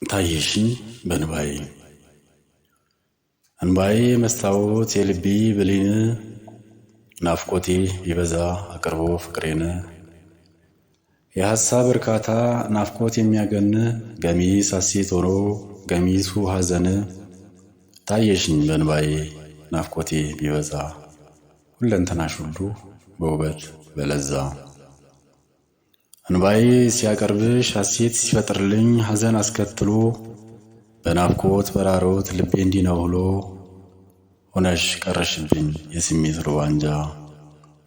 ታየሽኝ በእንባዬ። እንባዬ መስታወት የልቤ ብሌን፣ ናፍቆቴ ቢበዛ አቅርቦ ፍቅሬን፣ የሐሳብ እርካታ ናፍቆት የሚያገን፣ ገሚስ ሐሴት ሆኖ ገሚሱ ሐዘን። ታየሽኝ በእንባዬ ናፍቆቴ ቢበዛ፣ ሁለንተናሽ ሁሉ በውበት በለዛ። እንባዬ ሲያቀርብሽ ሐሴት ሲፈጥርልኝ ሐዘን አስከትሎ፣ በናፍቆት በራሮት ልቤ እንዲነውሎ፣ ሆነሽ ቀረሽብኝ የስሜት ሩባንጃ።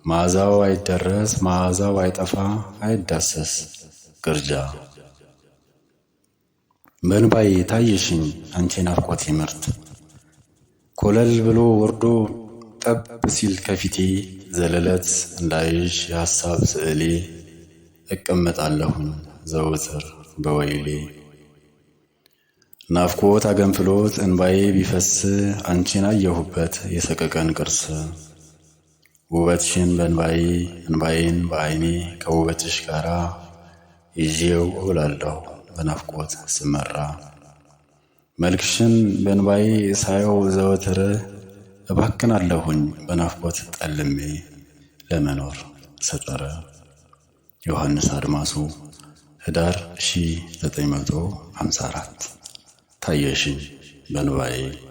መዓዛው አይደረስ መዓዛው አይጠፋ አይዳሰስ ግርጃ። በእንባዬ ታየሽኝ አንቺ ናፍቆቴ ምርት፣ ኮለል ብሎ ወርዶ ጠብ ሲል ከፊቴ፣ ዘለለት እንዳይሽ የሐሳብ ስዕሌ፣ እቀመጣለሁኝ ዘወትር በወይሌ። ናፍቆት አገንፍሎት እንባዬ ቢፈስ፣ አንቺን አየሁበት የሰቀቀን ቅርስ። ውበትሽን በእንባዬ እንባዬን በዓይኔ ከውበትሽ ጋራ፣ ይዤው እውላለሁ በናፍቆት ስመራ። መልክሽን በእንባዬ ሳየው ዘወትር፣ እባክናለሁኝ በናፍቆት ጠልሜ ለመኖር ስጥር። ዮሐንስ አድማሱ፣ ህዳር 1954። ታየሽኝ በእንባዬ።